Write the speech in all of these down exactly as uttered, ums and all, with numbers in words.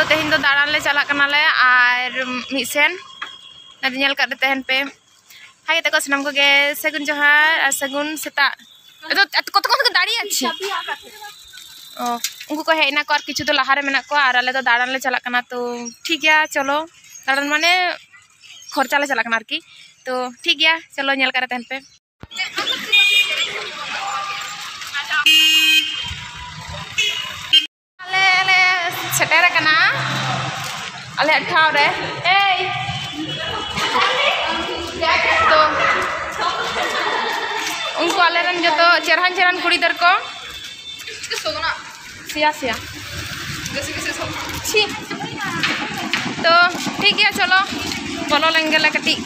ᱛᱮᱦᱮᱧ ᱫᱚ ᱫᱟᱬᱟᱱ ᱞᱮ ᱪᱟᱞᱟᱜ ᱠᱟᱱᱟᱞᱮ ᱟᱨ ᱢᱤᱫ ᱥᱮᱱ ᱟᱨ ᱧᱮᱞ ᱠᱟᱜ ᱨᱮ ᱛᱟᱦᱮᱱ ᱯᱮ᱾ ᱦᱟᱭ ᱜᱟᱛᱮ ᱠᱚ ᱥᱟᱱᱟᱢ ᱠᱚᱜᱮ ᱥᱟᱹᱜᱩᱱ ᱡᱚᱦᱟᱨ ᱟᱨ ᱥᱟᱹᱜᱩᱱ ᱥᱮᱛᱟᱜ᱾ ᱟᱫᱚ ᱟᱛ-, ᱠᱚᱛᱚ ᱠᱚᱛᱚ ᱠᱚ ᱫᱟᱲᱮᱭᱟᱜ ᱪᱮ? ᱚ, ᱩᱱᱠᱩ ᱠᱚ ᱦᱮᱡ ᱮᱱᱟ ᱠᱚ ᱟᱨ ᱠᱤᱪᱷᱩ ᱫᱚ ᱞᱟᱦᱟ ᱨᱮ ᱢᱮᱱᱟᱜ ᱠᱚᱣᱟ ᱟᱨ ᱟᱞᱮ ᱫᱚ ᱫᱟᱬᱟᱱ ᱞᱮ ᱪᱟᱞᱟᱜ ᱠᱟᱱᱟ᱾ ᱛᱚ ᱴᱷᱤᱠ ᱜᱮᱭᱟ, ᱪᱚᱞᱚ ᱫᱟᱬᱟᱱ ᱢᱟᱱᱮ ᱠᱷᱚᱨᱪᱟ ᱞᱮ ᱪᱟᱞᱟᱜ ᱠᱟᱱᱟ ᱟᱨᱠᱤ᱾ ᱛᱚ ᱴᱷᱤᱠ ᱜᱮᱭᱟ, ᱪᱚᱞᱚ ᱧᱮᱞ ᱠᱟᱜ ᱨᱮ ᱛᱟᱦᱮᱱ ᱯᱮ᱾ ᱟᱞᱮ ᱞᱮ ᱥᱮᱴᱮᱨ ᱟᱠᱟᱱᱟ ᱟᱞᱮᱭᱟᱜ ᱴᱷᱟᱶ ᱨᱮ᱾ ᱮᱭ! ᱛᱚ, ᱩᱱᱠᱩ ᱟᱞᱮᱨᱮᱱ ᱡᱚᱛᱚ ᱪᱮᱨᱦᱟᱱ ᱪᱮᱨᱦᱟᱱ ᱠᱩᱲᱤ ᱜᱤᱫᱟᱹᱨ ᱠᱚ᱾ ᱥᱮᱭᱟ, ᱥᱮᱭᱟ᱾ ᱪᱷᱤ᱾ ᱛᱚ, ᱴᱷᱤᱠ ᱜᱮᱭᱟ, ᱪᱚᱞᱚ, ᱵᱚᱞᱚ ᱞᱮᱱ ᱜᱮᱞᱮ ᱠᱟᱹᱴᱤᱡ᱾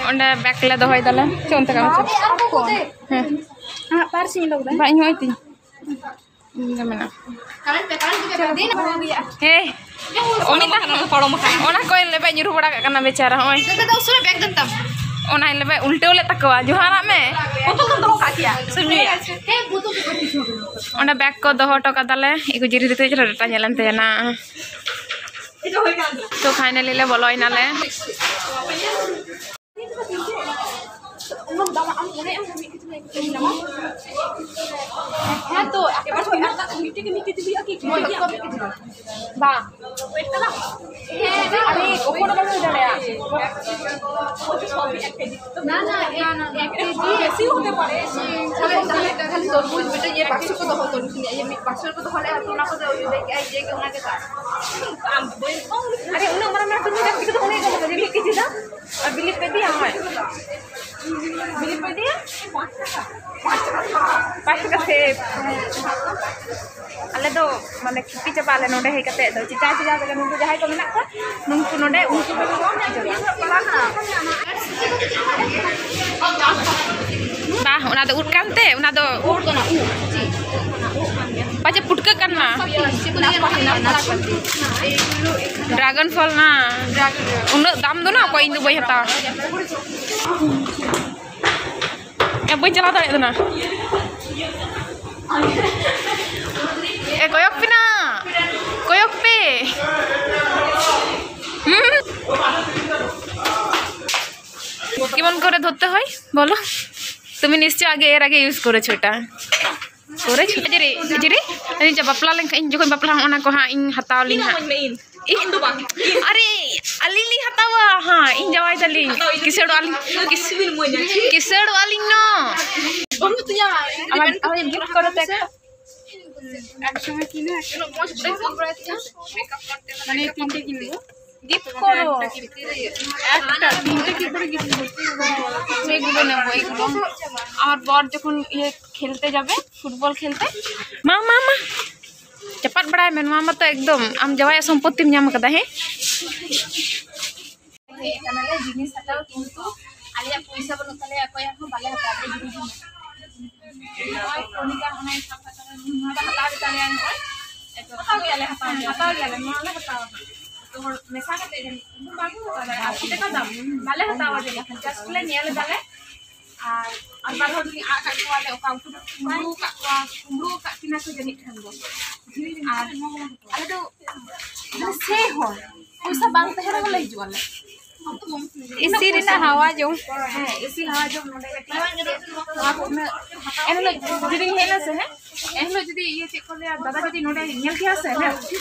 ᱚᱸᱰᱮ ᱵᱮᱜᱽ ᱞᱮ ᱫᱚᱦᱚᱭ ᱫᱟᱞᱮ᱾ ᱪᱮᱫ ᱚᱱᱛᱮ ᱠᱟᱜ ᱢᱮ, ᱪᱮᱫ? ᱦᱮᱸ᱾ ᱵᱟ, ᱤᱧ ᱦᱚᱸ ᱤᱧ ᱛᱤᱧ᱾ ᱤᱧ ᱫᱚ ᱢᱮᱱᱟᱜᱼᱟ᱾ ᱦᱮᱸ, ᱚᱢᱤᱛᱟ᱾ ᱚᱱᱟ ᱠᱚ ᱞᱮᱵᱮᱫ ᱧᱩᱨᱦᱩ ᱵᱟᱲᱟ ᱠᱟᱜ ᱠᱟᱱᱟ ᱵᱮᱪᱟᱨᱟ, ᱦᱚᱸᱜᱼᱚᱭ᱾ ᱚᱱᱟ ᱞᱮᱵᱮᱫ ᱩᱞᱴᱟᱹᱣ ᱞᱮᱫ ᱛᱟᱠᱚᱣᱟ, ᱡᱚᱦᱟᱨᱟᱜ ᱢᱮ᱾ ᱚᱸᱰᱮ ᱵᱮᱜᱽ ᱠᱚ ᱫᱚᱦᱚ ᱦᱚᱴᱚ ᱠᱟᱫᱟᱞᱮ, ᱤᱠᱩ ᱡᱤᱨᱤ ᱨᱤᱛᱩ ᱪᱮᱦᱨᱟ ᱰᱟᱴᱟ ᱧᱮᱞᱮᱱ ᱛᱟᱦᱮᱱᱟ᱾ ᱛᱚ finally ᱞᱮ ᱵᱚᱞᱚᱭᱮᱱᱟᱞᱮ᱾ ᱦᱮᱸ ᱛᱚ, ᱮᱵᱟᱨ ᱛᱚ ᱮᱵᱟᱨ ᱛᱚ ᱢᱤᱫᱴᱮᱡ ᱜᱮ ᱢᱤᱫ ᱠᱮᱡᱤ ᱦᱩᱭᱩᱜᱼᱟ ᱠᱤ? ᱵᱟᱝ᱾ ᱟᱨᱮ, ᱚᱠᱚᱭ ᱫᱚ ᱵᱟᱝ ᱦᱩᱭ ᱫᱟᱲᱮᱭᱟᱜᱼᱟ᱾ ᱵᱚᱞᱛᱮ সবই এক কেজি। না, না, এক, এক কেজি। বেশিও হতে পারে। তাহলে, তাহলে, তাহলে তরমুজ, বেটা, ইয়ে, বাক্স তো দহ, তরমুজ নিয়ে, ইয়ে, বাক্স তো দহ, তাহলে আর তোমরা কোথায় ওই, ওই, এই, যে, ওনাকে তার। আরে, উনি আমার, আমার, তুমি দেখো, তুমি দেখো, তুমি কি চিন্তা? আর বিলিভ পেতে আমার। বিলিভ পেতে? পাঁচ টাকা সেভ। ᱟᱞᱮ ᱫᱚ ᱢᱟᱱᱮ ᱠᱷᱤᱯᱤ ᱪᱟᱵᱟᱜ ᱟᱞᱮ ᱱᱚᱰᱮ ᱦᱮᱡ ᱠᱟᱛᱮ ᱫᱚ᱾ ᱪᱮᱫᱟᱜ ᱪᱮᱫᱟᱜ ᱱᱩᱠᱩ ᱡᱟᱦᱟᱸᱭ ᱠᱚ ᱢᱮᱱᱟᱜ ᱠᱚᱣᱟ, ᱱᱩᱠᱩ ᱱᱚᱰᱮ, ᱩᱱᱠᱩ ᱫᱚ ᱠᱷᱤᱯᱤ ᱪᱟᱵᱟᱜᱼᱟ᱾ ᱵᱟᱦ, ᱚᱱᱟ ᱫᱚ ᱩᱫ ᱠᱟᱱᱛᱮ, ᱚᱱᱟ ᱫᱚ ᱩᱫ ᱠᱟᱱᱟ, ᱩᱫ᱾ ᱯᱟᱪᱮ ᱯᱩᱴᱠᱟᱹ ᱠᱟᱱᱟ᱾ ᱪᱮᱫ ᱠᱚ ᱞᱟᱹᱭᱟ ᱱᱚᱣᱟ ᱫᱚ? ᱰᱨᱟᱜᱚᱱ ᱯᱷᱚᱞ ᱱᱟ᱾ ᱩᱱᱟᱹᱜ ᱫᱟᱢ ᱫᱚ ᱱᱟ, ᱚᱠᱚᱭ, ᱤᱧ ᱫᱚ ᱵᱟᱹᱧ ᱦᱟᱛᱟᱣᱟ᱾ ᱵᱟᱹᱧ ᱪᱟᱞᱟᱣ ᱫᱟᱲᱮᱭᱟᱜ ᱠᱟᱱᱟ᱾ ᱮ, ᱠᱚᱭᱚᱜ ᱯᱮ ᱱᱟ, ᱠᱚᱭᱚᱜ ᱯᱮ᱾ ᱦᱩᱸ? কেমন করে ধরতে হয় বলো? তুমি নিশ্চয় আগে, এর আগে ইউজ করেছো এটা। করেছো? এই যে রে, এই যে রে, এই যে ᱵᱟᱯᱞᱟ ᱞᱮᱱᱠᱷᱟᱱ, ᱤᱧ ᱡᱚᱠᱷᱚᱱ ᱵᱟᱯᱞᱟ ᱦᱚᱸ, ᱚᱱᱟ ᱠᱚ ᱦᱟᱸᱜ ᱤᱧ ᱦᱟᱛᱟᱣ ᱟᱹᱞᱤᱧ ᱦᱟᱸᱜ᱾ ᱤᱧ ᱫᱚ ᱵᱟᱝ᱾ ᱟᱨᱮ, ᱟᱹᱞᱤᱧ ᱞᱤᱧ ᱦᱟᱛᱟᱣᱟ ᱦᱟᱸᱜ, ᱤᱧ ᱡᱟᱶᱟᱭ ᱛᱟᱹᱞᱤᱧ᱾ ᱦᱟᱛᱟᱣ ᱤᱧ ᱠᱤᱥᱟᱹᱲᱚᱜ ᱟᱹᱞᱤᱧ, ᱠᱤᱥ-, ᱠᱤᱥᱟᱹᱲᱚᱜ ᱟᱹᱞᱤᱧ ᱱᱚ᱾ ᱵᱟᱹᱱᱩᱜ ᱛᱤᱧᱟ᱾ ᱟᱵᱟᱨ, ᱟᱵᱟᱨ ᱜᱤᱯᱷᱴ ᱠᱚᱨᱮ ᱛᱮ একটা। একসঙ্গে কিনে একটা। মানে তিনটে কিনবো। গিফট করো। একটা, তিনটে কি করে গিফট করবো? এগুলো নেবো, এগুলো। আমার বর যখন ইয়ে খেলতে যাবে, ফুটবল খেলতে। মা, মা, মা। ᱪᱟᱯᱟᱫ ᱵᱟᱲᱟᱭ ᱢᱮ, ᱱᱚᱣᱟ ᱢᱟᱛᱚ ᱮᱠᱫᱚᱢ ᱟᱢ ᱡᱟᱶᱟᱭᱟᱜ ᱥᱚᱢᱯᱚᱛᱤᱢ ᱧᱟᱢ ᱠᱟᱫᱟ, ᱦᱮᱸ? ᱦᱮᱡ ᱟᱠᱟᱱᱟᱞᱮ ᱡᱤᱱᱤᱥ ᱦᱟᱛᱟᱣ, ᱠᱤᱱᱛᱩ ᱟᱞᱮᱭᱟᱜ ᱯᱚᱭᱥᱟ ᱵᱟᱹᱱᱩᱜ ᱛᱟᱞᱮᱭᱟ, ᱚᱠᱚᱭᱟᱜ ᱦᱚᱸ ᱵᱟᱞᱮ ᱦᱟᱛᱟᱣ ᱫᱟᱲᱮᱭᱟᱜᱼᱟ᱾ ᱱᱚᱜᱼᱚᱭ ᱠᱨᱚᱱᱤᱠᱟ ᱚᱱᱟᱭ ᱥᱟᱵ ᱠᱟᱛᱮ ᱱᱚᱣᱟ ᱫᱚ ᱦᱟᱛᱟᱣ ᱜᱮ ᱛᱟᱞᱮᱭᱟ ᱱᱚᱜᱼᱚᱭ᱾ ᱦᱟᱛᱟᱣ ᱜᱮᱭᱟᱞᱮ, ᱦᱟᱛᱟᱣ ᱜᱮᱭᱟᱞᱮ, ᱦᱟᱛᱟᱣ ᱜᱮᱭᱟᱞᱮ, ᱱᱚᱣᱟ ᱞᱮ ᱦᱟᱛᱟᱣᱟ᱾ ᱡᱚᱛᱚ ᱦᱚᱲ ᱢᱮᱥᱟ ᱠᱟᱛᱮ ᱡᱟᱹᱱᱤᱡ, ᱵᱟᱝ ᱦᱟᱛᱟᱣ ᱫᱟᱲᱮᱭᱟᱜᱼᱟ, ᱟᱥᱤ ᱴᱟᱠᱟ ᱫᱟᱢ᱾ ᱵᱟᱞᱮ ᱦᱟᱛᱟᱣᱟ ᱡᱟᱹᱱᱤᱡ, ᱡᱟᱥᱴ ᱞᱮ ᱧᱮᱞ ᱮᱫᱟᱞᱮ᱾ ᱟᱨ, ᱟᱨ ᱵᱟᱨ ᱦᱚᱲ ᱫᱚᱞᱤᱧ ᱟᱫ ᱟᱠᱟᱫ ᱠᱚᱣᱟ, ᱟᱞᱮ ᱚᱠᱟ ᱩᱱᱠᱩ ᱫᱚ ᱠᱩᱢᱵᱽᱲᱩ ᱟᱠᱟᱫ ᱠᱚᱣᱟ, ᱠᱩᱢᱵᱽᱲᱩ ᱟᱠᱟᱫ ᱠᱤᱱᱟ ᱠᱚ ᱡᱟᱹᱱᱤᱡ ᱠᱷᱟᱱ ᱫᱚ᱾ ᱟᱨ ᱟᱞᱮ ᱫᱚ ᱢᱟᱱᱮ ᱥᱮ ᱦᱚᱲ ᱯᱚᱭᱥᱟ ᱵᱟᱝ ᱛᱟᱦᱮᱸ ᱨᱮᱦᱚᱸ ᱞᱮ ᱦᱤᱡᱩᱜ ᱟᱞᱮ᱾ ᱮᱥᱤ ᱨᱮᱱᱟᱜ ᱦᱟᱣᱟ ᱡᱚᱢ᱾ ᱦᱮᱸ, ᱮᱥᱤ ᱦᱟᱣᱟ ᱡᱚᱢ ᱱᱚᱰᱮ ᱠᱟᱹᱴᱤᱡ᱾ ᱱᱚᱣᱟ ᱠᱚ ᱩᱱᱟᱹᱜ, ᱮᱱᱦᱤᱞᱳᱜ ᱡᱩᱫᱤᱧ ᱦᱮᱡ ᱞᱮᱱᱟ ᱥᱮ, ᱦᱮᱸ, ᱮᱱᱦᱤᱞᱳᱜ ᱡᱩᱫᱤ ᱤᱭᱟᱹ ᱪᱮᱫ ᱠᱚ ᱞᱟᱹᱭᱟ, ᱫᱟᱫᱟ ᱡᱩᱫᱤ ᱱᱚᱰᱮ ᱧᱮᱞ ᱠᱮᱭᱟ ᱥᱮ, ᱦᱮᱸ,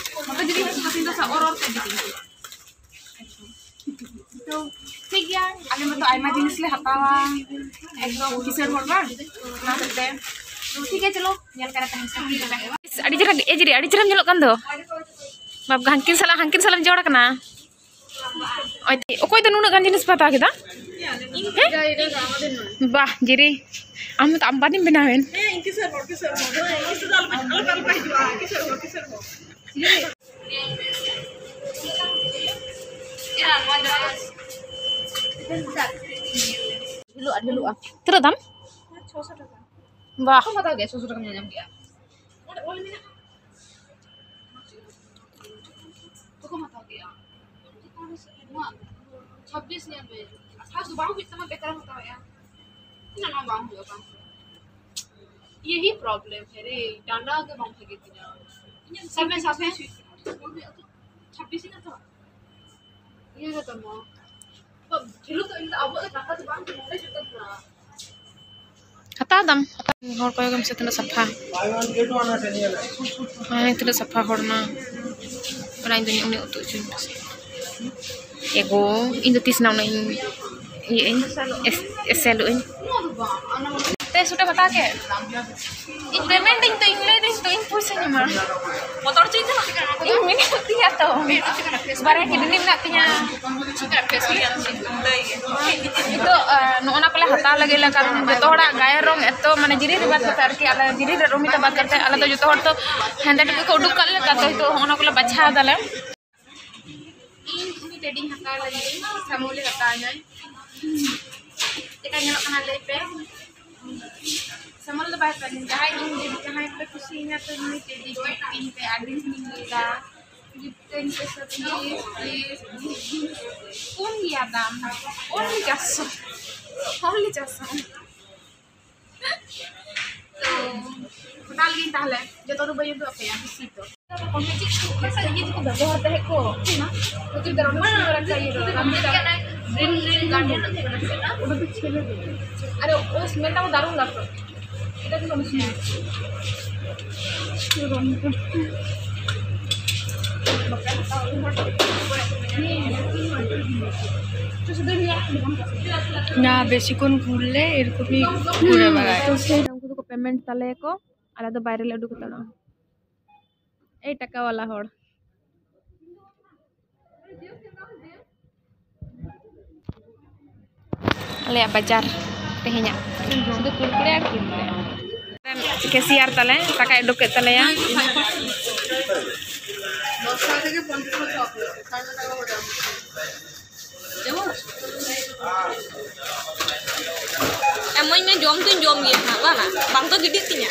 ᱱᱚᱛᱮ ᱡᱩᱫᱤ ᱦᱤᱡᱩᱜ ᱠᱟᱛᱮ ᱤᱧ ᱫᱚ ᱥᱟᱵ ᱚᱨ ᱚᱨ ᱛᱮ ᱤᱫᱤ ᱠᱤᱧ᱾ ᱛᱚ, ᱴᱷᱤᱠ ᱜᱮᱭᱟ, ᱟᱞᱮ ᱢᱟᱛᱚ ᱟᱭᱢᱟ ᱡᱤᱱᱤᱥ ᱞᱮ ᱦᱟᱛᱟᱣᱟ, ᱮᱠᱫᱚᱢ ᱠᱤᱥᱟᱹᱬ ᱦᱚᱲ ᱵᱟᱝ, ᱚᱱᱟ ᱦᱚᱛᱮᱡ ᱛᱮ᱾ ᱛᱚ, ᱴᱷᱤᱠ ᱜᱮᱭᱟ, ᱪᱚᱞᱚ, ᱧᱮᱞ ᱠᱟᱱᱟ ᱛᱟᱦᱮᱱ ᱥᱮ᱾ ᱟᱹᱰᱤ ᱪᱮᱦᱨᱟ, ᱮ ᱡᱤᱨᱤ, ᱟᱹᱰᱤ ᱪᱮᱦᱨᱟᱢ ᱧᱮᱞᱚᱜ ᱠᱟᱱ ᱫᱚ᱾ ᱵᱟᱯ, ᱦᱟᱱᱠᱤᱱ ᱥᱟᱞᱟᱜ, ᱦᱟᱱᱠᱤᱱ ᱥᱟᱞᱟᱜ ᱮᱢ ᱡᱚᱲ ᱠᱟᱱᱟ᱾ ᱚᱠᱚᱭ ᱫᱚ ᱱᱩᱱᱟᱹᱜ ᱜᱟᱱ ᱡᱤᱱᱤᱥ ᱯᱮ ᱦᱟᱛᱟᱣ ᱠᱮᱫᱟ? ᱦᱮᱸ? ᱵᱟᱦ, ᱡᱤᱨᱤ, ᱟᱢ ᱫᱚ ᱟᱢᱵᱟᱱᱤᱢ ᱵᱮᱱᱟᱣᱮᱱ᱾ ᱦᱮᱸ, ᱤᱧ ᱠᱤᱥᱟᱹᱬ ᱦᱚᱲ, ᱠᱤᱥᱟᱹᱬ ᱦᱚᱲ᱾ ᱦᱳᱭ, ᱤᱧ ᱥᱩᱫᱷᱩ ᱟᱞᱚᱯᱮ, ᱟᱞᱚᱯᱮ, ᱟᱞᱚᱯᱮ ᱦᱤᱡᱩᱜᱼᱟ, ᱠᱤᱥᱟᱹᱬ ᱦᱚᱲ, ᱠᱤᱥᱟᱹᱬ ᱦᱚᱲ᱾ ᱰᱷᱤᱞᱩᱜᱼᱟ, ᱰᱷᱤᱞᱩᱜᱼᱟ᱾ ᱛᱤᱱᱟᱹᱜ ᱫᱟᱢ? ᱪᱷᱚᱥᱚ ᱴᱟᱠᱟ᱾ ᱵᱟᱦ᱾ ᱚᱠᱚᱭ ᱦᱟᱛᱟᱣ ᱜᱮᱭᱟ? ᱪᱷᱚᱥᱚ ᱴᱟᱠᱟ ᱧᱟᱢ ᱜᱮᱭᱟ᱾ ᱚᱸᱰᱮ ᱚᱞ ᱢᱮᱱᱟᱜᱼᱟ᱾ ᱚᱠᱚᱭ ᱦᱟᱛᱟᱣ ᱜᱮᱭᱟ? ᱱᱚᱣᱟ ᱪᱷᱟᱵᱵᱤᱥ ᱧᱮᱞ ᱢᱮ᱾ ᱟᱴᱷᱟᱥ ᱫᱚ ᱵᱟᱝ ᱦᱩᱭᱩᱜ ᱛᱟᱢᱟ, ᱵᱮᱠᱟᱨ ᱮᱢ ᱦᱟᱛᱟᱣᱮᱜᱼᱟ᱾ ᱚᱱᱟ ᱵᱟᱝ ᱦᱩᱭᱩᱜᱼᱟ, ᱵᱟᱝ ᱦᱩᱭᱩᱜᱼᱟ᱾ ᱤᱭᱟᱹ ᱦᱤ ᱯᱨᱚᱵᱞᱮᱢ ᱦᱮ ᱨᱮ, ᱰᱟᱸᱰᱟ ᱜᱮ ᱵᱟᱝ ᱵᱷᱟᱜᱮ ᱛᱤᱧᱟ᱾ ᱤᱧᱟᱹᱜ ᱥᱟᱵ ᱢᱮ, ᱥᱟᱵ ᱢᱮ᱾ ᱪᱷᱟᱵᱵᱤᱥ ᱤᱧ ᱦᱟᱛᱟᱣᱟ᱾ ᱤᱭᱟᱹ ᱜᱮ ᱛᱟᱢᱟ᱾ ᱛᱚ, ᱡᱷᱤᱞᱩ ᱫᱚ ᱤᱧ ᱫᱚ ᱟᱵᱚᱣᱟᱜ ᱫᱚ ᱫᱟᱠᱟ ᱫᱚ ᱵᱟᱝ ᱠᱟᱱᱟ, ᱚᱸᱰᱮ ᱡᱚᱛᱚ ᱢᱮᱱᱟᱜᱼᱟ᱾ ᱦᱟᱛᱟᱣ ᱫᱟᱢ᱾ ᱦᱚᱲ ᱠᱚᱭᱚᱜ ᱢᱮᱥᱮ ᱛᱤᱱᱟᱹᱜ ᱥᱟᱯᱷᱟ᱾ ᱦᱮᱸ, ᱛᱤᱱᱟᱹᱜ ᱥᱟᱯᱷᱟ ᱦᱚᱲ ᱱᱟ᱾ ᱚᱱᱟ ᱤᱧ ᱫᱚ ᱩᱱᱤ ᱩᱛᱩ ᱦᱚᱪᱚᱧ ᱯᱮᱥᱮ᱾ ᱮᱜᱳ, ᱤᱧ ᱫᱚ ᱛᱤᱥ ᱱᱟ ᱩᱱᱟᱹᱜ ᱤᱧ ᱤᱭᱟᱹᱜ ᱟᱹᱧ, ᱮᱥ-, ᱮᱥᱮᱞᱚᱜ ᱟᱹᱧ᱾ ᱛᱮ ᱥᱩᱴᱮᱢ ᱦᱟᱛᱟᱣ ᱠᱮᱫ? ᱤᱧ ᱯᱮᱢᱮᱱᱴ ᱤᱧ ᱛᱚ, ᱤᱧ ᱞᱟᱹᱭ ᱫᱟᱹᱧ ᱛᱚ, ᱤᱧ ᱯᱚᱭᱥᱟᱧ ᱮᱢᱟ᱾ ᱵᱚᱛᱚᱨ ᱪᱮᱫ ᱠᱟᱱᱟ? ᱤᱧ ᱢᱮᱱᱟᱜ ᱛᱤᱧᱟ ᱛᱚ᱾ ᱵᱟᱨᱭᱟ ᱠᱤᱰᱱᱤ ᱢᱮᱱᱟᱜ ᱛᱤᱧᱟ᱾ ᱱᱤᱛᱚᱜ, ᱟ, ᱱᱚᱜᱼᱚ ᱱᱟ ᱠᱚᱞᱮ ᱦᱟᱛᱟᱣ ᱞᱟᱹᱜᱤᱫ ᱞᱮ, ᱠᱟᱨᱚᱱ ᱡᱚᱛᱚ ᱦᱚᱲᱟᱜ ᱜᱟᱭᱮ ᱨᱚᱝ ᱮᱛᱚ, ᱢᱟᱱᱮ, ᱡᱤᱨᱤ ᱨᱮ ᱵᱟᱫ ᱠᱟᱛᱮ ᱟᱨᱠᱤ, ᱟᱞᱮ ᱡᱤᱨᱤ ᱨᱮ ᱨᱚᱢᱤᱛᱟ ᱵᱟᱫ ᱠᱟᱛᱮ ᱟᱞᱮ ᱫᱚ ᱡᱚᱛᱚ ᱦᱚᱲ ᱛᱚ ᱦᱮᱸᱫᱮ ᱴᱩᱠᱩᱡ ᱠᱚ ᱩᱰᱩᱠ ᱠᱟᱜ ᱞᱮᱠᱟ ᱛᱚ, ᱱᱤᱛᱚᱜ ᱦᱚᱸᱜᱼᱚ ᱱᱟ ᱠᱚᱞᱮ ᱵᱟᱪᱷᱟᱣ ᱫᱟᱞᱮ᱾ ᱤᱧ ᱩᱱᱤ ᱴᱮᱰᱤᱧ ᱦᱟᱛᱟᱣ ᱞᱟᱹᱜᱤᱫ, ᱥᱟᱢᱩᱞᱮ ᱦᱟᱛᱟᱣ ᱧᱟᱭ᱾ ᱪᱮᱫᱠᱟ ᱧᱮᱞᱚᱜ ᱠᱟᱱᱟ ᱞᱟᱹᱭ ᱯᱮ? ᱥᱟᱢᱩᱞ ᱫᱚ ᱵᱟᱭ ᱦᱟᱛᱟᱣ ᱧᱟᱭ᱾ ᱡᱟᱦᱟᱸᱭ ᱤᱧ ᱡᱩᱫᱤ ᱡᱟᱦᱟᱸᱭ ᱯᱮ ᱠᱩᱥᱤᱭᱟᱹᱧᱟ ᱛᱚ ᱱᱩᱭ ᱴᱮᱰᱤ ᱜᱤᱯᱷᱴ ᱤᱧ ᱯᱮ, ᱟᱹᱰᱤ ᱫᱤᱱ ᱤᱧ ᱞᱟᱹᱭᱫᱟ᱾ ᱜᱤᱯᱷᱴ ᱤᱧ ᱯᱮ ᱥᱮ please, please, please. ᱠᱚᱢ ᱜᱮᱭᱟ ᱫᱟᱢ, only ᱪᱟᱨᱥᱚ, only ᱪᱟᱨᱥᱚ᱾ ᱛᱚ, ᱦᱟᱛᱟᱣ ᱞᱟᱹᱜᱤᱫ ᱛᱟᱦᱞᱮ, ᱡᱚᱛᱚ ᱫᱚ ᱵᱟᱹᱧ ᱩᱫᱩᱜ ᱟᱯᱮᱭᱟ, ᱵᱮᱥᱤ ᱫᱚ᱾ ᱚᱱᱟ ᱪᱮᱫ ᱠᱚ ᱤᱭᱟᱹ ᱠᱚ ᱵᱮᱵᱚᱦᱟᱨ ᱛᱟᱦᱮᱸᱫ ᱠᱚ, ᱚᱱᱟ ᱦᱚᱛᱮᱡ ᱛᱮ ᱚᱱᱟ ᱥᱩᱱᱫᱚᱨ ᱤᱭᱟᱹ ᱫᱚ, ᱚᱱᱟ ᱫᱚ ᱪᱮᱫ ᱠᱟᱱᱟ? Green, green garden ᱨᱮᱱᱟᱜ ᱠᱟᱱᱟ ᱥᱮ ᱚᱱᱟ? ᱟᱨᱮ, ᱳ, smell ᱴᱟᱜ ᱫᱟᱨᱩণ লাগতো। এটা কিন্তু আমি শুনি। না, বেশিক্ষণ ঘুরলে এরকমই ঘুরে বেড়ায়। তো সেই উᱱᱠᱩ ᱫᱚᱠᱚ ᱯᱮᱢᱮᱱᱴ ᱛᱟᱞᱮᱭᱟᱠᱚ, ᱟᱞᱮ ᱫᱚ ᱵᱟᱭᱨᱮ ᱞᱮ ᱩᱰᱩᱠ ᱦᱟᱛᱟᱲᱚᱜᱼᱟ᱾ ᱮᱭ ᱴᱟᱠᱟ ᱣᱟᱞᱟ ᱦᱚᱲ᱾ ᱟᱞᱮᱭᱟᱜ ᱵᱟᱡᱟᱨ ᱛᱮᱦᱮᱧᱟᱜ ᱥᱩᱫᱷᱩ ᱠᱩᱨᱠᱩᱨᱮ ᱟᱨ ᱠᱩᱨᱠᱩᱨᱮ᱾ ᱠᱮᱥᱤᱭᱟᱨ ᱛᱟᱞᱮ ᱴᱟᱠᱟᱭ ᱩᱰᱩᱠ ᱠᱮᱫ ᱛᱟᱞᱮᱭᱟ᱾ ᱮᱢᱟᱹᱧ ᱢᱮ, ᱡᱚᱢ ᱫᱩᱧ ᱡᱚᱢ ᱜᱮᱭᱟ ᱦᱟᱸᱜ, ᱵᱟᱝᱟ? ᱵᱟᱝ ᱫᱚ ᱜᱤᱰᱤᱜ ᱛᱤᱧᱟ᱾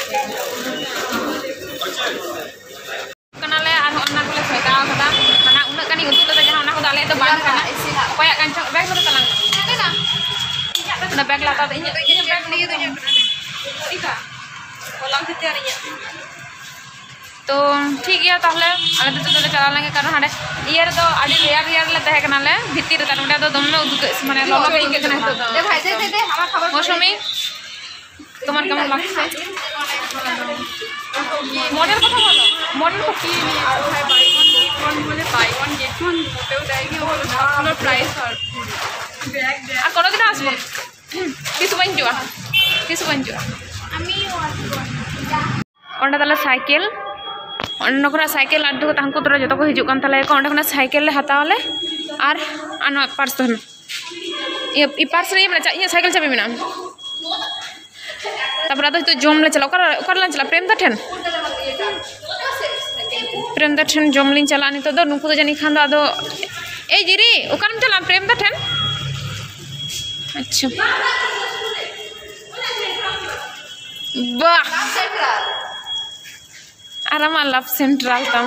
ᱠᱟᱱᱟᱞᱮ ᱟᱨ ᱦᱚᱸ ᱚᱱᱟ ᱠᱚᱞᱮ ᱥᱚᱭᱫᱟ ᱟᱠᱟᱫᱟ᱾ ᱢᱟᱱᱮ ᱩᱱᱟᱹᱜ ᱜᱟᱱᱤᱧ ᱩᱛᱩ ᱞᱮᱫᱟ, ᱡᱟᱦᱟᱸ ᱚᱱᱟ ᱠᱚᱫᱚ ᱟᱞᱮᱭᱟᱜ ᱫᱚ ᱵᱟᱝ ᱠᱟᱱᱟ᱾ ᱚᱠᱚᱭᱟᱜ ᱠᱟᱱ ᱪᱚᱝ? ᱵᱮᱜᱽ ᱨᱮ ᱛᱟᱞᱟᱝ ᱢᱮ᱾ ᱤᱧᱟᱹᱜ ᱫᱚ ᱚᱱᱟ ᱵᱮᱜᱽ ᱞᱟᱛᱟᱨ ᱫᱚ ᱤᱧᱟᱹᱜ, ᱤᱧᱟᱹᱜ ᱵᱮᱜᱽ ᱱᱤᱭᱟᱹ ᱫᱚ ᱤᱧᱟᱹᱜ ᱠᱟᱱᱟ᱾ ᱴᱷᱤᱠᱟ? ᱦᱚᱞᱟᱢ ᱠᱷᱟᱹᱛᱤᱨ ᱤᱧᱟᱹᱜ᱾ ᱛᱚ ᱴᱷᱤᱠ ᱜᱮᱭᱟ ᱛᱟᱦᱚᱞᱮ, ᱟᱞᱮ ᱫᱚ ᱱᱤᱛᱚᱜ ᱫᱚᱞᱮ ᱪᱟᱞᱟᱣ ᱞᱮᱱ ᱜᱮ, ᱠᱟᱨᱚᱱ ᱦᱟᱸᱰᱮ ᱤᱭᱟᱹ ᱨᱮᱫᱚ ᱟᱹᱰᱤ ᱨᱮᱭᱟᱲ ᱨᱮᱭᱟᱲ ᱞᱮ ᱛᱟᱦᱮᱸ ᱠᱟᱱᱟᱞᱮ ᱵᱷᱤᱛᱤᱨ ᱨᱮ, ᱛᱟᱨ ᱱᱚᱸᱰᱮ ᱫᱚ ᱫᱚᱢᱮ ᱩᱫᱽᱜᱟᱹᱜ, ᱢᱟᱱᱮ ᱞᱚᱞᱚ ᱜᱮ ᱟᱹᱭᱠᱟᱹᱜ ᱠᱟᱱᱟ ᱱᱤᱛᱚᱜ ᱫᱚ᱾ ᱢᱳᱥᱩᱢᱤ, তোমার কেমন লাগছে? মনের কথা বলো, মনের কথা। কি নিয়ে কোথায় বাই ওয়ান গেট ওয়ান বলে বাই ওয়ান গেট ওয়ান মোটেও দেয়নি, ওগুলো সবগুলোর প্রাইস আর আর কোনোদিনও আসবো না। ᱛᱤᱥ ᱵᱟᱹᱧ ᱦᱤᱡᱩᱜᱼᱟ, ᱛᱤᱥ ᱵᱟᱹᱧ ᱦᱤᱡᱩᱜᱼᱟ᱾ ᱚᱸᱰᱮ ᱛᱟᱞᱮ ᱥᱟᱭᱠᱮᱞ, ᱚᱸᱰᱮ ᱠᱷᱚᱱᱟᱜ ᱥᱟᱭᱠᱮᱞ ᱟᱹᱰᱤ ᱠᱚ ᱛᱟᱦᱮᱸ ᱠᱚ ᱛᱚᱨᱟ ᱡᱚᱛᱚ ᱠᱚ ᱦᱤᱡᱩᱜ ᱠᱟᱱ ᱛᱟᱞᱮᱭᱟ ᱠᱚ᱾ ᱚᱸᱰᱮ ᱠᱷᱚᱱᱟᱜ ᱥᱟᱭᱠᱮᱞ ᱞᱮ ᱦᱟᱛᱟᱣ ᱟᱞᱮ ᱟᱨ, ᱟᱨ ᱱᱚᱣᱟ ᱯᱟᱨᱥ ᱫᱚ ᱦᱮᱱᱟᱜᱼᱟ᱾ ᱤᱭᱟᱹ, ᱤ ᱯᱟᱨᱥ ᱨᱮ ᱤᱭᱟᱹ ᱢᱮᱱᱟᱜᱼᱟ, ᱤᱧᱟᱹᱜ ᱥᱟᱭᱠᱮᱞ ᱪᱟᱹᱵᱤ ᱢᱮᱱᱟᱜᱼᱟ᱾ ᱛᱟᱨᱯᱚᱨ ᱟᱫᱚ ᱱᱤᱛᱚᱜ ᱡᱚᱢ ᱞᱮ ᱪᱟᱞᱟᱜᱼᱟ᱾ ᱚᱠᱟᱨᱮ, ᱚᱠᱟᱨᱮ ᱞᱟᱝ ᱪᱟᱞᱟᱜᱼᱟ? ᱯᱨᱮᱢᱫᱟ ᱴᱷᱮᱱ? ᱯᱨᱮᱢᱫᱟ ᱴᱷᱮᱱ ᱡᱚᱢ ᱞᱤᱧ ᱪᱟᱞᱟᱜᱼᱟ ᱱᱤᱛᱚᱜ ᱫᱚ᱾ ᱱᱩᱠᱩ ᱫᱚ ᱡᱟᱹᱱᱤᱡ ᱠᱷᱟᱱ ᱫᱚ ᱟᱫᱚ, ᱮᱭ ᱡᱤᱨᱤ, ᱚᱠᱟᱨᱮᱢ ᱪᱟᱞᱟᱜᱼᱟ ᱯᱨᱮᱢᱫᱟ ᱴᱷᱮᱱ? ᱟᱪᱪᱷᱟ᱾ ᱵᱟᱦ! ᱟᱨ ᱟᱢᱟᱜ ᱞᱟᱵᱷ ᱥᱮᱱᱴᱨᱟᱞ ᱛᱟᱢ᱾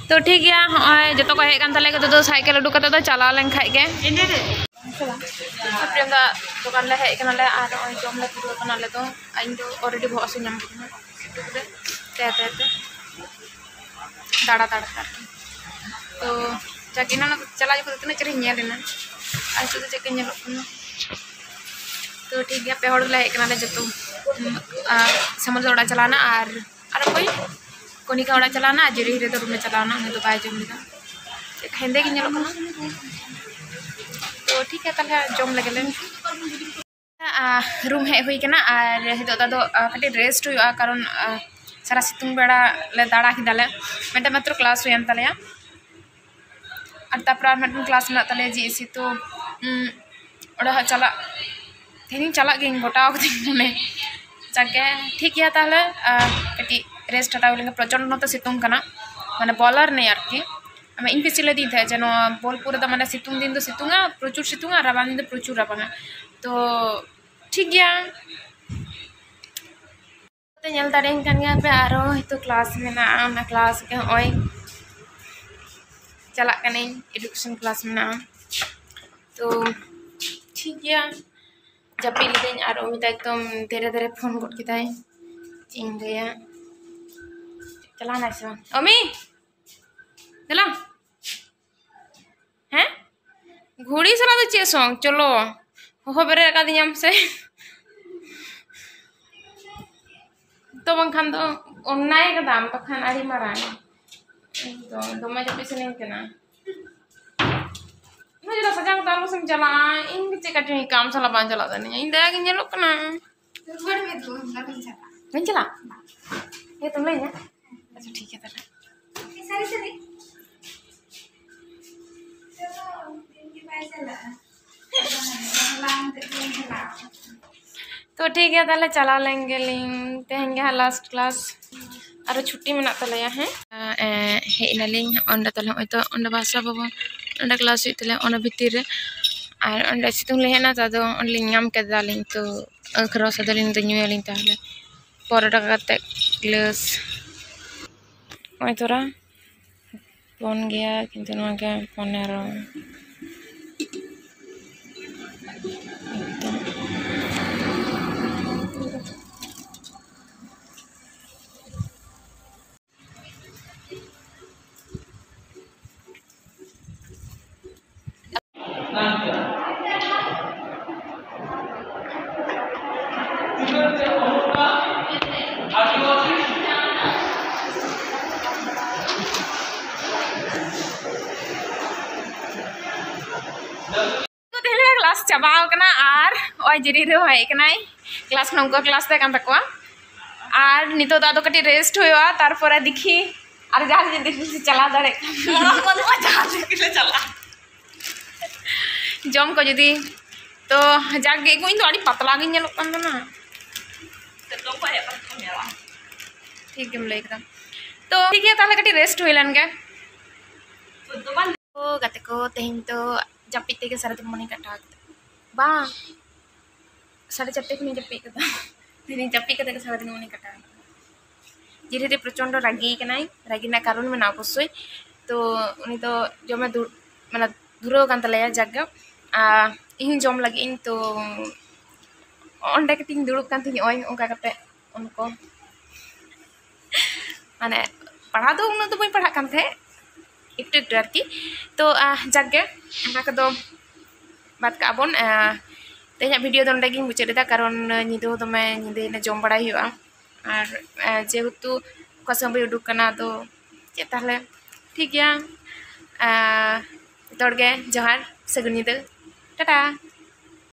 ᱛᱚ ᱴᱷᱤᱠ ᱜᱮᱭᱟ, ᱦᱚᱸᱜᱼᱚᱭ ᱡᱚᱛᱚ ᱠᱚ ᱦᱮᱡ ᱟᱠᱟᱱ ᱛᱟᱞᱮᱭᱟ, ᱡᱚᱛᱚ ᱥᱟᱭᱠᱮᱞ ᱩᱰᱩᱠ ᱠᱟᱛᱮ ᱫᱚ ᱪᱟᱞᱟᱣ ᱞᱮᱱ ᱠᱷᱟᱡ ᱜᱮ᱾ ᱯᱨᱮᱢ ᱫᱟ ᱫᱚᱠᱟᱱ ᱞᱮ ᱦᱮᱡ ᱠᱟᱱᱟᱞᱮ ᱟᱨ ᱱᱚᱜᱼᱚᱭ ᱡᱚᱢ ᱞᱮ ᱯᱩᱨᱟᱹᱣ ᱠᱟᱱᱟ ᱟᱞᱮ ᱫᱚ᱾ ᱤᱧ ᱫᱚ already ᱵᱚᱦᱚᱜ ᱦᱟᱹᱥᱩ ᱧᱟᱢ ᱠᱤᱫᱤᱧᱟ ᱥᱤᱛᱩᱝ ᱨᱮ, ᱛᱟᱦᱮᱸ ᱛᱟᱦᱮᱸ ᱛᱮ ᱫᱟᱬᱟ ᱫᱟᱬᱟ ᱛᱮ ᱟᱨᱠᱤ᱾ ᱛᱚ ᱡᱟᱠ, ᱮᱱᱟᱱ ᱪᱟᱞᱟᱣ ᱡᱚᱠᱷᱚᱱ ᱫᱚ ᱛᱤᱱᱟᱹᱜ ᱪᱮᱦᱨᱟᱧ ᱧᱮᱞ ᱮᱱᱟ, ᱟᱨ ᱱᱤᱛᱚᱜ ᱫᱚ ᱪᱮᱫ ᱞᱮᱠᱟᱧ ᱧᱮᱞᱚᱜ ᱠᱟᱱᱟ᱾ ᱛᱚ ᱴᱷᱤᱠ ᱜᱮᱭᱟ, ᱯᱮ ᱦᱚᱲ ᱜᱮᱞᱮ ᱦᱮᱡ ᱠᱟᱱᱟᱞᱮ ᱡᱚᱛᱚ᱾ ᱩᱢ, ᱟᱨ ᱥᱮᱢᱚᱞ ᱫᱚ ᱚᱲᱟᱜ ᱪᱟᱞᱟᱣᱱᱟ, ᱟᱨ ᱟᱨ ᱚᱠᱚᱭ? ᱠᱚᱱᱤᱠᱟ ᱚᱲᱟᱜ ᱪᱟᱞᱟᱣᱱᱟ, ᱟᱨ ᱡᱤᱨᱤ ᱦᱤᱨᱟᱹ ᱫᱚ ᱨᱩᱢᱮ ᱪᱟᱞᱟᱣᱱᱟ, ᱩᱱᱤ ᱫᱚ ᱵᱟᱭ ᱡᱚᱢ ᱞᱮᱫᱟ᱾ ᱪᱮᱫ ᱦᱮᱸᱫᱮ ᱜᱮ ᱧᱮᱞᱚᱜ ᱠᱟᱱᱟ᱾ ᱛᱚ ᱴᱷᱤᱠ ᱜᱮᱭᱟ, ᱛᱟᱦᱚᱞᱮ ᱡᱚᱢ ᱞᱮᱜᱮ ᱞᱮ᱾ ᱟᱨ ᱨᱩᱢ ᱦᱮᱡ ᱦᱩᱭ ᱠᱟᱱᱟ, ᱟᱨ ᱱᱤᱛᱚᱜ ᱫᱚ ᱟᱫᱚ, ᱟ, ᱠᱟᱹᱴᱤᱡ ᱨᱮᱥᱴ ᱦᱩᱭᱩᱜᱼᱟ, ᱠᱟᱨᱚᱱ, ᱟ, ᱥᱟᱨᱟ ᱥᱤᱛᱩᱝ ᱵᱮᱲᱟ ᱞᱮ ᱫᱟᱬᱟ ᱠᱮᱫᱟᱞᱮ, ᱢᱤᱫᱴᱮᱱ ᱢᱟᱛᱨᱚ ᱠᱞᱟᱥ ᱦᱩᱭᱮᱱ ᱛᱟᱞᱮᱭᱟ᱾ ᱟᱨ ᱛᱟᱨᱯᱚᱨᱮ ᱟᱨ ᱢᱤᱫᱴᱮᱱ ᱠᱞᱟᱥ ᱢᱮᱱᱟᱜ ᱛᱟᱞᱮᱭᱟ ᱡᱮ ᱮᱥ ᱥᱤ, ᱛᱚ, ᱩᱸ, ᱚᱸᱰᱮ ᱦᱚᱸ ᱪᱟᱞᱟᱜ, ᱛᱮᱦᱮᱧ ᱪᱟᱞᱟᱜ ᱜᱤᱭᱟᱹᱧ, ᱜᱚᱴᱟ ᱠᱟᱹᱫᱟᱹᱧ ᱢᱟᱱᱮ᱾ ᱡᱟᱠᱜᱮ, ᱴᱷᱤᱠ ᱜᱮᱭᱟ ᱛᱟᱦᱚᱞᱮ, ᱟᱨ ᱠᱟᱹᱴᱤᱡ ᱨᱮᱥᱴ ᱦᱟᱛᱟᱣ ᱦᱩᱭ ᱞᱮᱱᱜᱮ᱾ ᱯᱨᱚᱪᱚᱱᱰ ᱱᱚᱛᱮ ᱥᱤᱛᱩᱝ ᱠᱟᱱᱟ, ᱢᱟᱱᱮ ᱵᱚᱞᱟᱨ ᱱᱮᱭ ᱟᱨᱠᱤ᱾ ᱟᱢ ᱤᱧ ᱯᱮ ᱪᱮᱫ ᱞᱮᱫᱤᱧ ᱛᱟᱦᱮᱸᱫ ᱡᱮ ᱱᱚᱣᱟ ᱵᱳᱞᱯᱩᱨ ᱨᱮᱫᱚ ᱢᱟᱱᱮ ᱥᱤᱛᱩᱝ ᱫᱤᱱ ᱫᱚ ᱥᱤᱛᱩᱝᱟ, ᱯᱨᱚᱪᱩᱨ ᱥᱤᱛᱩᱝᱟ, ᱟᱨ ᱨᱟᱵᱟᱝ ᱫᱤᱱ ᱫᱚ ᱯᱨᱚᱪᱩᱨ ᱨᱟᱵᱟᱝᱟ᱾ ᱛᱚ ᱴᱷᱤᱠ ᱜᱮᱭᱟ, ᱛᱚ ᱧᱮᱞ ᱫᱟᱲᱮᱭᱟᱹᱧ ᱠᱟᱱ ᱜᱮᱭᱟ ᱯᱮ, ᱟᱨᱚ ᱦᱚᱭᱛᱳ ᱠᱞᱟᱥ ᱢᱮᱱᱟᱜᱼᱟ, ᱚᱱᱟ ᱠᱞᱟᱥ ᱜᱮ ᱦᱚᱸᱜᱼᱚᱭ ᱪᱟᱞᱟᱜ ᱠᱟᱹᱱᱟᱹᱧ, ᱮᱰᱩᱠᱮᱥᱚᱱ ᱠᱞᱟᱥ ᱢᱮᱱᱟᱜᱼᱟ᱾ ᱛᱚ ᱴᱷᱤᱠ ᱜᱮᱭᱟ, ᱡᱟᱹᱯᱤᱫ ᱞᱤᱫᱟᱹᱧ ᱟᱨ ᱚᱢᱤᱛᱟ ᱮᱠᱫᱚᱢ ᱫᱷᱤᱨᱮ ᱫᱷᱤᱨᱮ ᱯᱷᱳᱱ ᱜᱚᱫ ᱠᱮᱫᱟᱭ᱾ ᱪᱮᱫ ᱤᱧ ᱞᱟᱹᱭᱟ, ᱪᱟᱞᱟᱣ ᱱᱟᱭ ᱥᱮ ᱵᱟᱝ? ᱚᱢᱤ, ᱫᱮᱞᱟ᱾ ᱦᱮᱸ, ᱜᱷᱩᱲᱤ ᱥᱟᱞᱟᱜ ᱫᱚ ᱪᱮᱫ ᱥᱚᱝ? ᱪᱚᱞᱚ, ᱦᱚᱦᱚ ᱵᱮᱨᱮᱫ ᱟᱠᱟᱫᱤᱧᱟᱢ ᱥᱮ? ᱛᱚ ᱵᱟᱝᱠᱷᱟᱱ ᱫᱚ ᱚᱱᱱᱟᱭ ᱠᱟᱫᱟᱢ, ᱵᱟᱠᱷᱟᱱ ᱟᱹᱰᱤ ᱢᱟᱨᱟᱝ᱾ ᱤᱧ ᱫᱚ ᱫᱚᱢᱮ ᱡᱟᱹᱯᱤᱫ ᱥᱟᱱᱟᱧ ᱠᱟᱱᱟ᱾ ᱩᱱᱟᱹᱜ ᱪᱮᱦᱨᱟ ᱥᱟᱡᱟᱣ ᱠᱟᱛᱮ ᱟᱞᱚ ᱥᱮᱢ ᱪᱟᱞᱟᱜᱼᱟ᱾ ᱤᱧ ᱜᱮ ᱪᱮᱫ ᱠᱟᱪᱚᱧ ᱟᱹᱭᱠᱟᱹᱣᱟ, ᱟᱢ ᱥᱟᱞᱟᱜ ᱵᱟᱝ ᱪᱟᱞᱟᱜ ᱥᱟᱱᱟᱧᱟ᱾ ᱤᱧ ᱫᱟᱭᱟ ᱜᱤᱧ ᱧᱮᱞᱚᱜ ᱠᱟᱱᱟ᱾ ᱨᱩᱣᱟᱹᱲ ᱢᱮ ᱫᱩ, ᱚᱱᱠᱟ ᱵᱟᱹᱧ ᱪᱟᱞᱟᱜᱼᱟ᱾ ᱵᱟᱹᱧ ᱪᱟᱞᱟᱜᱼᱟ? ᱦᱮᱸ, ᱛᱚᱢ ᱞᱟᱹᱭ ᱤᱧᱟ? ᱟᱪᱪᱷᱟ, ᱴᱷᱤᱠ ᱜᱮᱭᱟ ᱛᱟᱦᱞᱮ᱾ ᱥᱟᱹᱨᱤ ᱥᱟᱹᱨᱤ᱾ ᱪᱚᱞᱚ, ᱤᱧ ᱜᱮ ᱵᱟᱭ ᱪᱟᱞᱟᱜᱼᱟ᱾ ᱵᱟᱝ, ᱵᱟᱝ, ᱵᱟᱝ, ᱵᱟᱝ᱾ ᱛᱚ ᱴᱷᱤᱠ ᱜᱮᱭᱟ, ᱛᱟᱦᱞᱮ ᱪᱟᱞᱟᱣ ᱞᱮᱱ ᱜᱮᱞᱤᱧ᱾ ᱛᱮᱦᱮᱧ ᱜᱮ ᱦᱟᱸᱜ last class, ᱟᱨᱚ ᱪᱷᱩᱴᱤ ᱢᱮᱱᱟᱜ ᱛᱟᱞᱮᱭᱟ᱾ ᱦᱮᱸ, ᱮ, ᱦᱮᱡ ᱮᱱᱟᱞᱤᱧ ᱚᱸᱰᱮ, ᱛᱟᱦᱞᱮ ᱱᱚᱜᱼᱚᱭ ᱛᱚ ᱚᱸᱰᱮ ᱵᱷᱟᱥᱟ ᱵᱷᱚᱵᱚᱱ, ᱚᱸᱰᱮ class ᱦᱩᱭᱩᱜ ᱛᱟᱞᱮᱭᱟ ᱚᱱᱟ ᱵᱷᱤᱛᱤᱨ ᱨᱮ᱾ ᱟᱨ ᱚᱸᱰᱮ ᱥᱤᱛᱩᱝ ᱞᱤᱧ ᱦᱮᱡ ᱮᱱᱟ, ᱛᱚ ᱟᱫᱚ ᱚᱸᱰᱮᱞᱤᱧ ᱧᱟᱢ ᱠᱮᱫᱟᱞᱤᱧ, ᱛᱚ ᱟᱹᱠᱷᱨᱚᱥ ᱟᱫᱚᱞᱤᱧ ᱫᱚ ᱧᱩᱭᱟᱞᱤᱧ ᱛᱟᱦᱞᱮ ᱯᱚᱱᱨᱚ ᱴᱟᱠᱟ ᱠᱟᱛᱮ ᱜᱞᱟᱹᱥ᱾ ᱱᱚᱜᱼᱚᱭ ᱛᱚᱨᱟ ᱯᱩᱱ ᱜᱮᱭᱟ, ᱠᱤᱱᱛᱩ ᱱᱚᱣᱟ ᱜᱮ ᱯᱚᱱᱮᱨᱚ᱾ ᱛᱮᱦᱮᱧ ᱞᱮᱠᱟ class ᱪᱟᱵᱟᱣ ᱠᱟᱱᱟ ᱟᱨ ᱱᱚᱜᱼᱚᱭ ᱡᱤᱨᱤ ᱨᱮᱦᱚᱸ ᱦᱮᱡ ᱠᱟᱱᱟᱭ᱾ Class ᱠᱷᱚᱱ ᱩᱱᱠᱩᱣᱟᱜ class ᱛᱟᱦᱮᱸ ᱠᱟᱱ ᱛᱟᱠᱚᱣᱟ᱾ ᱟᱨ ᱱᱤᱛᱚᱜ ᱫᱚ ᱟᱫᱚ ᱠᱟᱹᱴᱤᱡ rest ᱦᱩᱭᱩᱜᱼᱟ, ᱛᱟᱨᱯᱚᱨᱮ ᱫᱤᱠᱷᱤ ᱟᱨ ᱡᱟᱦᱟᱸ ᱡᱩᱫᱤ ᱪᱟᱞᱟᱣ ᱫᱟᱲᱮᱭᱟᱜ ᱠᱷᱟᱱ᱾ ᱚᱲᱟᱜ ᱵᱟᱹᱱᱩᱜᱼᱟ, ᱡᱟᱦᱟᱸ ᱨᱮᱜᱮ ᱞᱮ ᱪᱟᱞᱟᱜᱼᱟ᱾ ᱡᱚᱢ ᱠᱚ ᱡᱩᱫᱤ ᱛᱚ ᱡᱟᱠ ᱜᱮ, ᱤᱧ ᱫᱚ ᱟᱹᱰᱤ ᱯᱟᱛᱞᱟ ᱜᱤᱧ ᱧᱮᱞᱚᱜ ᱠᱟᱱ ᱛᱟᱦᱮᱱᱟ᱾ ᱥᱤᱛᱩᱝ ᱠᱷᱚᱱ ᱦᱮᱡ ᱠᱟᱛᱮ ᱠᱚ ᱧᱮᱞᱟ᱾ ᱴᱷᱤᱠ ᱜᱮᱢ ᱞᱟᱹᱭ ᱠᱮᱫᱟ᱾ ᱛᱚ ᱴᱷᱤᱠ ᱜᱮᱭᱟ, ᱛᱟᱦᱞᱮ ᱠᱟᱹᱴᱤᱡ rest ᱦᱩᱭ ᱞᱮᱱ ᱜᱮ᱾ ᱛᱚ ᱜᱟᱛᱮ ᱠᱚ, ᱛᱮᱦᱮᱧ ᱫᱚ ᱡᱟᱹᱯᱤᱫ ᱛᱮᱜᱮ ᱥᱟᱨᱟᱫᱤᱱ ᱢᱚᱱᱮ ᱠᱟᱴᱟᱣ ᱠᱮᱫᱟ᱾ ᱵᱟᱝ, ᱥᱟᱲᱮ ᱪᱟᱨᱴᱮ ᱠᱷᱚᱱᱤᱧ ᱡᱟᱹᱯᱤᱫ ᱠᱟᱫᱟ᱾ ᱛᱮᱦᱮᱧ ᱡᱟᱹᱯᱤᱫ ᱠᱟᱛᱮ ᱜᱮ ᱥᱟᱨᱟᱫᱤᱱ ᱢᱚᱱᱮ ᱠᱟᱴᱟᱣ ᱠᱮᱫᱟ᱾ ᱡᱤᱨᱤ ᱫᱚ ᱯᱨᱚᱪᱚᱱᱰᱚ ᱨᱟᱹᱜᱤ ᱠᱟᱱᱟᱭ, ᱨᱟᱹᱜᱤ ᱨᱮᱱᱟᱜ ᱠᱟᱨᱚᱱ ᱢᱮᱱᱟᱜᱼᱟ ᱚᱵᱚᱥᱥᱳᱭ᱾ ᱛᱚ ᱩᱱᱤ ᱫᱚ ᱡᱚᱢᱮ ᱫᱩ-, ᱢᱟᱱᱮ ᱫᱷᱩᱨᱟᱹᱣ ᱟᱠᱟᱱ ᱛᱟᱞᱮᱭᱟ, ᱡᱟᱠ ᱜᱮ᱾ ᱟᱨ ᱤᱧ ᱡᱚᱢ ᱞᱟᱹᱜᱤᱫ ᱤᱧ, ᱛᱚ ᱚᱸᱰᱮ ᱠᱟᱹᱴᱤᱡ ᱤᱧ ᱫᱩᱲᱩᱵ ᱠᱟᱱ ᱛᱤᱧ, ᱱᱚᱜᱼᱚᱭ ᱚᱱᱠᱟ ᱠᱟᱛᱮ ᱩᱱᱠᱩ, ᱢᱟᱱᱮ ᱯᱟᱲᱦᱟᱣ ᱫᱚ ᱩᱱᱟᱹᱜ ᱫᱚ ᱵᱟᱹᱧ ᱯᱟᱲᱦᱟᱜ ᱠᱟᱱ ᱛᱟᱦᱮᱸᱫ, ᱮᱠᱴᱩ ᱮᱠᱴᱩ ᱟᱨᱠᱤ᱾ ᱛᱚ ᱡᱟᱠ ᱜᱮ, ᱚᱱᱟ ᱠᱚᱫᱚ ᱵᱟᱫ ᱠᱟᱜᱼᱟ ᱵᱚᱱ᱾ ᱛᱮᱦᱮᱧᱟᱜ ᱵᱷᱤᱰᱤᱭᱳ ᱫᱚ ᱱᱚᱸᱰᱮ ᱜᱤᱧ ᱢᱩᱪᱟᱹᱫ ᱮᱫᱟ, ᱠᱟᱨᱚᱱ ᱧᱤᱫᱟᱹ ᱦᱚᱸ ᱫᱚᱢᱮ ᱧᱤᱫᱟᱹᱭᱮᱱᱟ, ᱡᱚᱢ ᱵᱟᱲᱟᱭ ᱦᱩᱭᱩᱜᱼᱟ᱾ ᱟᱨ ᱡᱮᱦᱮᱛᱩ ᱚᱠᱟ ᱥᱮᱫ ᱦᱚᱸ ᱵᱟᱹᱧ ᱩᱰᱩᱠ ᱠᱟᱱᱟ, ᱟᱫᱚ ᱪᱮᱫ ᱛᱟᱦᱚᱞᱮ, ᱴᱷᱤᱠ ᱜᱮᱭᱟ᱾ ᱡᱚᱛᱚ ᱦᱚᱲ ᱜᱮ ᱡᱚᱦᱟᱨ, ᱥᱟᱹᱜᱩᱱ ᱧᱤᱫᱟᱹ, ᱴᱟᱴᱟ᱾